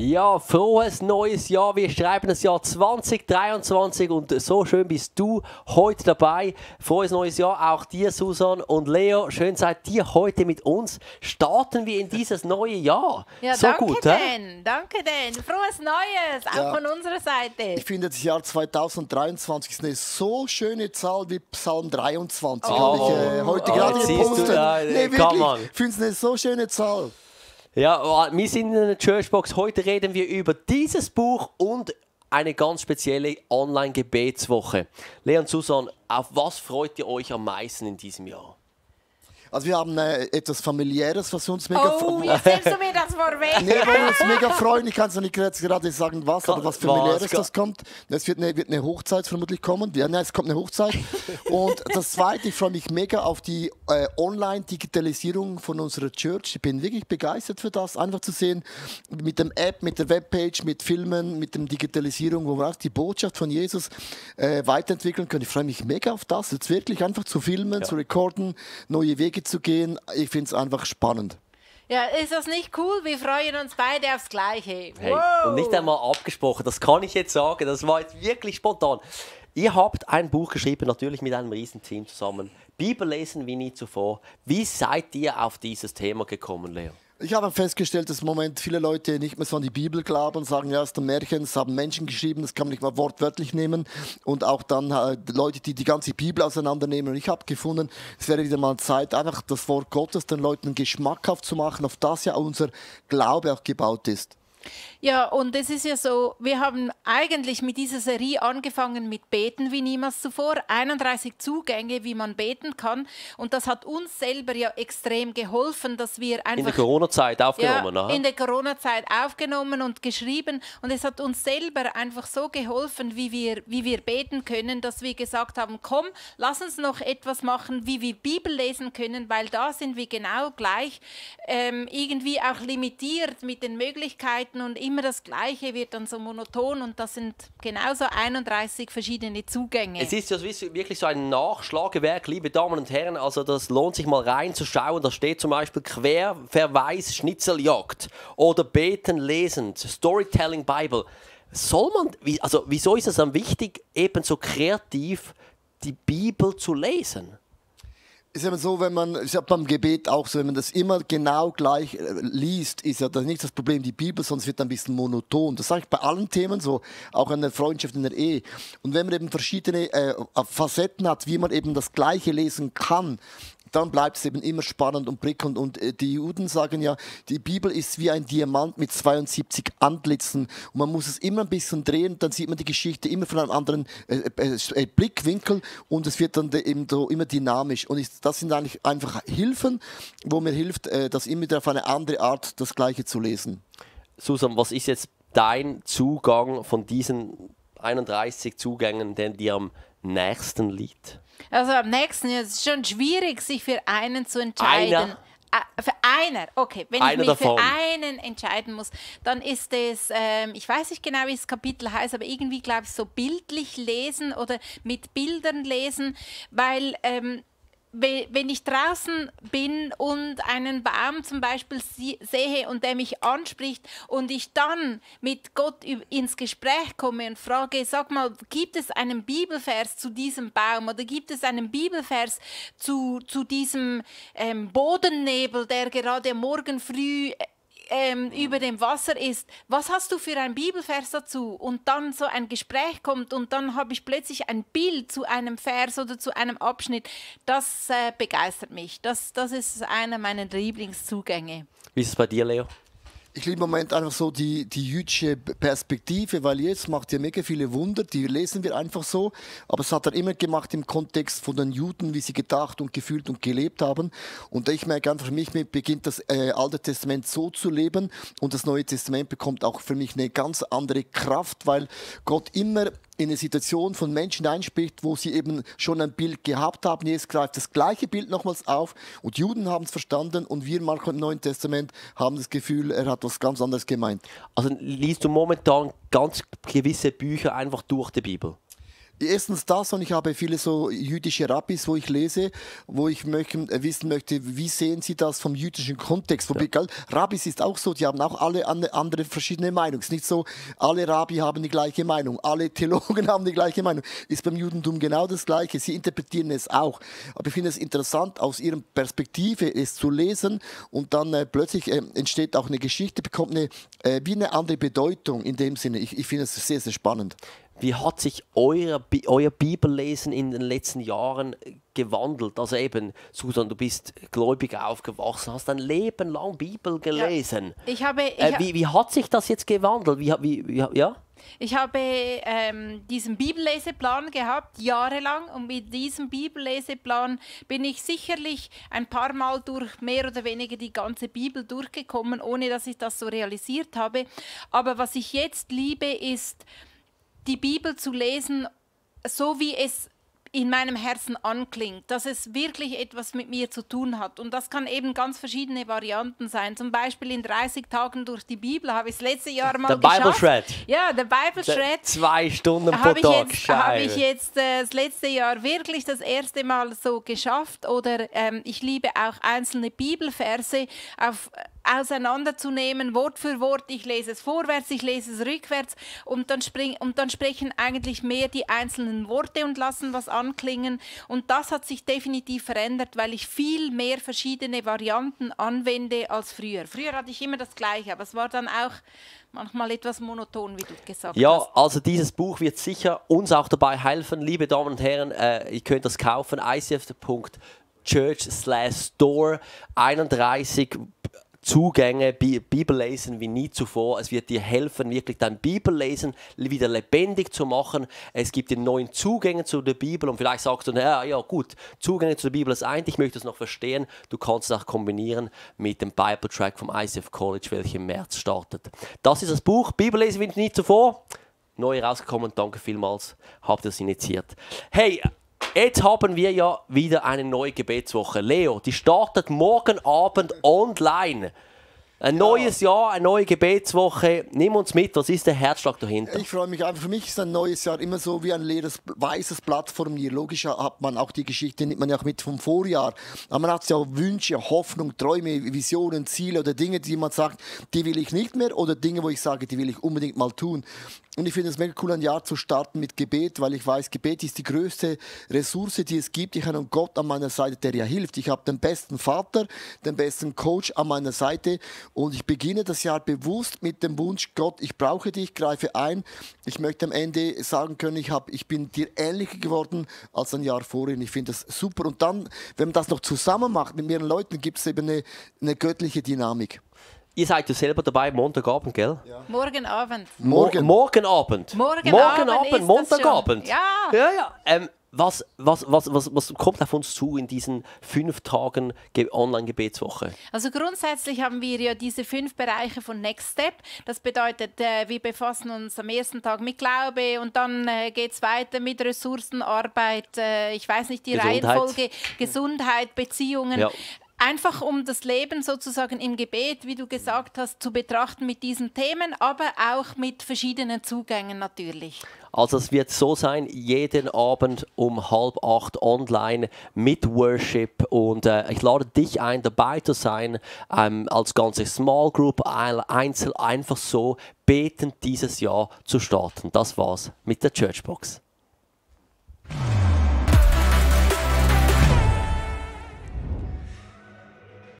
Ja, frohes neues Jahr. Wir schreiben das Jahr 2023 und so schön bist du heute dabei. Frohes neues Jahr auch dir, Susan und Leo. Schön seid ihr heute mit uns. Starten wir in dieses neue Jahr. Ja, so danke gut, denn, danke denn. Frohes Neues, auch Ja. von unserer Seite. Ich finde, das Jahr 2023 ist eine so schöne Zahl wie Psalm 23. Oh. Habe ich heute gerade jetzt siehst du, gepostet. ja, Nee, kann man. wirklich. Ich finde es eine so schöne Zahl. Ja, wir sind in der Churchbox. Heute reden wir über dieses Buch und eine ganz spezielle Online-Gebetswoche. Leo und Susan, auf was freut ihr euch am meisten in diesem Jahr? Also wir haben etwas Familiäres, was uns mega Oh, jetzt nimmst du mir das vorweg. Nee, wir wollen uns mega freuen. Ich kann es noch nicht jetzt gerade sagen, was, aber was Familiäres das kommt. Es wird eine Hochzeit vermutlich kommen. Ja, nein, es kommt eine Hochzeit. Und das Zweite, ich freue mich mega auf die Online-Digitalisierung von unserer Church. Ich bin wirklich begeistert für das, einfach zu sehen, mit dem App, mit der Webpage, mit Filmen, mit der Digitalisierung, wo wir auch die Botschaft von Jesus weiterentwickeln können. Ich freue mich mega auf das, jetzt wirklich einfach zu filmen, zu recorden, neue Wege zu gehen. Ich finde es einfach spannend. Ja, ist das nicht cool? Wir freuen uns beide aufs Gleiche. Hey, Wow. und nicht einmal abgesprochen, das kann ich jetzt sagen, das war jetzt wirklich spontan. Ihr habt ein Buch geschrieben, natürlich mit einem Riesenteam zusammen. Bibel lesen wie nie zuvor. Wie seid ihr auf dieses Thema gekommen, Leo? Ich habe festgestellt, dass im Moment viele Leute nicht mehr so an die Bibel glauben und sagen, ja, es ist ein Märchen, es haben Menschen geschrieben, das kann man nicht mal wortwörtlich nehmen. Und auch dann Leute, die die ganze Bibel auseinandernehmen. Und ich habe gefunden, es wäre wieder mal Zeit, einfach das Wort Gottes den Leuten geschmackhaft zu machen, auf das ja unser Glaube auch gebaut ist. Ja, und es ist ja so, wir haben eigentlich mit dieser Serie angefangen mit Beten wie niemals zuvor. 31 Zugänge, wie man beten kann. Und das hat uns selber ja extrem geholfen, dass wir einfach... In der Corona-Zeit aufgenommen, Ja, aha. in der Corona-Zeit aufgenommen und geschrieben. Und es hat uns selber einfach so geholfen, wie wir beten können, dass wir gesagt haben, komm, lass uns noch etwas machen, wie wir Bibel lesen können, weil da sind wir genau gleich irgendwie auch limitiert mit den Möglichkeiten und immer das Gleiche wird dann so monoton und das sind genauso 31 verschiedene Zugänge. Es ist ja wirklich so ein Nachschlagewerk, liebe Damen und Herren. Also das lohnt sich mal reinzuschauen. Da steht zum Beispiel Querverweis, Schnitzeljagd oder Beten lesend, Storytelling Bible. Wieso ist es dann wichtig, eben so kreativ die Bibel zu lesen? Ist eben so, ist ja beim Gebet auch so, wenn man das immer genau gleich liest, ist ja das nicht das Problem, die Bibel, sonst wird ein bisschen monoton. Das sage ich bei allen Themen so, auch in der Freundschaft, in der Ehe. Und wenn man eben verschiedene Facetten hat, wie man eben das Gleiche lesen kann, dann bleibt es eben immer spannend und prickelnd. Und die Juden sagen ja, die Bibel ist wie ein Diamant mit 72 Antlitzen. Und man muss es immer ein bisschen drehen, dann sieht man die Geschichte immer von einem anderen Blickwinkel und es wird dann eben so immer dynamisch. Und das sind eigentlich einfach Hilfen, wo mir hilft, das immer wieder auf eine andere Art das Gleiche zu lesen. Susan, was ist jetzt dein Zugang von diesen 31 Zugängen, der dir am nächsten liegt? Also am nächsten, ja, es ist schon schwierig, sich für einen zu entscheiden. Für einer, okay. Wenn ich mich davon. für einen entscheiden muss, dann ist es, ich weiß nicht genau, wie das Kapitel heißt, aber irgendwie glaube ich so bildlich lesen oder mit Bildern lesen, weil wenn ich draußen bin und einen Baum zum Beispiel sehe und der mich anspricht und ich dann mit Gott ins Gespräch komme und frage, sag mal, gibt es einen Bibelvers zu diesem Baum oder gibt es einen Bibelvers zu diesem Bodennebel, der gerade morgen früh über dem Wasser ist, was hast du für ein Bibelvers dazu? Und dann so ein Gespräch kommt und dann habe ich plötzlich ein Bild zu einem Vers oder zu einem Abschnitt. Das begeistert mich. Das ist einer meiner Lieblingszugänge. Wie ist es bei dir, Leo? Ich liebe im Moment einfach so die jüdische Perspektive, weil Jesus macht ja mega viele Wunder, die lesen wir einfach so, aber es hat er immer gemacht im Kontext von den Juden, wie sie gedacht und gefühlt und gelebt haben. Und ich merke einfach, für mich beginnt das Alte Testament so zu leben und das Neue Testament bekommt auch für mich eine ganz andere Kraft, weil Gott immer in eine Situation von Menschen einspricht, wo sie eben schon ein Bild gehabt haben. Jesus greift das gleiche Bild nochmals auf und Juden haben es verstanden und wir manchmal im Neuen Testament haben das Gefühl, er hat was ganz anderes gemeint. Also liest du momentan ganz gewisse Bücher einfach durch die Bibel? Erstens das, und ich habe viele so jüdische Rabbis, wo ich lese, wo ich wissen möchte, wie sehen sie das vom jüdischen Kontext. Gell? Rabbis ist auch so, die haben auch alle andere verschiedene Meinungen. Es ist nicht so, alle Rabbi haben die gleiche Meinung, alle Theologen haben die gleiche Meinung. Ist beim Judentum genau das Gleiche. Sie interpretieren es auch. Aber ich finde es interessant, aus ihrer Perspektive es zu lesen und dann plötzlich entsteht auch eine Geschichte, bekommt wie eine andere Bedeutung in dem Sinne. Ich finde es sehr, sehr spannend. Wie hat sich euer Bibellesen in den letzten Jahren gewandelt? Also eben, Susan, du bist gläubig aufgewachsen, hast dein Leben lang Bibel gelesen. Ja, wie hat sich das jetzt gewandelt? Ja? Ich habe diesen Bibelleseplan gehabt, jahrelang. Und mit diesem Bibelleseplan bin ich sicherlich ein paar Mal durch mehr oder weniger die ganze Bibel durchgekommen, ohne dass ich das so realisiert habe. Aber was ich jetzt liebe, ist, die Bibel zu lesen, so wie es in meinem Herzen anklingt, dass es wirklich etwas mit mir zu tun hat. Und das kann eben ganz verschiedene Varianten sein. Zum Beispiel in 30 Tagen durch die Bibel habe ich das letzte Jahr mal geschafft. Der Bible Shred. Ja, der Bible Shred. 2 Stunden pro Tag. Habe ich jetzt das letzte Jahr wirklich das erste Mal so geschafft. Oder ich liebe auch einzelne Bibelverse auseinanderzunehmen, Wort für Wort. Ich lese es vorwärts, ich lese es rückwärts und dann sprechen eigentlich mehr die einzelnen Worte und lassen was anklingen. Und das hat sich definitiv verändert, weil ich viel mehr verschiedene Varianten anwende als früher. Früher hatte ich immer das Gleiche, aber es war dann auch manchmal etwas monoton, wie du gesagt hast. Ja, also dieses Buch wird sicher uns auch dabei helfen. Liebe Damen und Herren, ihr könnt das kaufen, icf.church/store, 31 Zugänge, Bibellesen wie nie zuvor. Es wird dir helfen, wirklich dein Bibellesen wieder lebendig zu machen. Es gibt dir neuen Zugänge zu der Bibel und vielleicht sagst du, ja gut, Zugänge zu der Bibel ist eins, ich möchte es noch verstehen. Du kannst es auch kombinieren mit dem Bible Track vom ICF College, welcher im März startet. Das ist das Buch, Bibellesen wie nie zuvor. Neu rausgekommen, danke vielmals, habt ihr es initiiert. Hey, jetzt haben wir ja wieder eine neue Gebetswoche. Leo, die startet morgen Abend online. Ein neues Jahr, eine neue Gebetswoche. Nimm uns mit, was ist der Herzschlag dahinter? Ich freue mich einfach. Für mich ist ein neues Jahr immer so wie ein leeres, weißes Blatt vor mir. Logisch hat man auch die Geschichte, nimmt man ja auch mit vom Vorjahr. Aber man hat ja auch Wünsche, Hoffnung, Träume, Visionen, Ziele oder Dinge, die man sagt, die will ich nicht mehr oder Dinge, wo ich sage, die will ich unbedingt mal tun. Und ich finde es mega cool, ein Jahr zu starten mit Gebet, weil ich weiß, Gebet ist die größte Ressource, die es gibt. Ich habe einen Gott an meiner Seite, der ja hilft. Ich habe den besten Vater, den besten Coach an meiner Seite. Und ich beginne das Jahr bewusst mit dem Wunsch, Gott, ich brauche dich, greife ein. Ich möchte am Ende sagen können, ich bin dir ähnlicher geworden als ein Jahr vorhin. Ich finde das super. Und dann, wenn man das noch zusammen macht mit mehreren Leuten, gibt es eben eine göttliche Dynamik. Ihr seid ja selber dabei, Montagabend, gell? Ja. Morgen Abend. Morgenabend, Montagabend. Ja. Was kommt auf uns zu in diesen 5 Tagen Online-Gebetswoche? Also grundsätzlich haben wir ja diese 5 Bereiche von Next Step. Das bedeutet, wir befassen uns am ersten Tag mit Glaube und dann geht es weiter mit Ressourcenarbeit, ich weiß nicht, die Reihenfolge, Gesundheit, Beziehungen. Ja. Einfach um das Leben sozusagen im Gebet, wie du gesagt hast, zu betrachten mit diesen Themen, aber auch mit verschiedenen Zugängen natürlich. Also es wird so sein, jeden Abend um 7:30 online mit Worship und ich lade dich ein, dabei zu sein, als ganze Small Group, einzeln einfach so betend dieses Jahr zu starten. Das war's mit der Churchbox.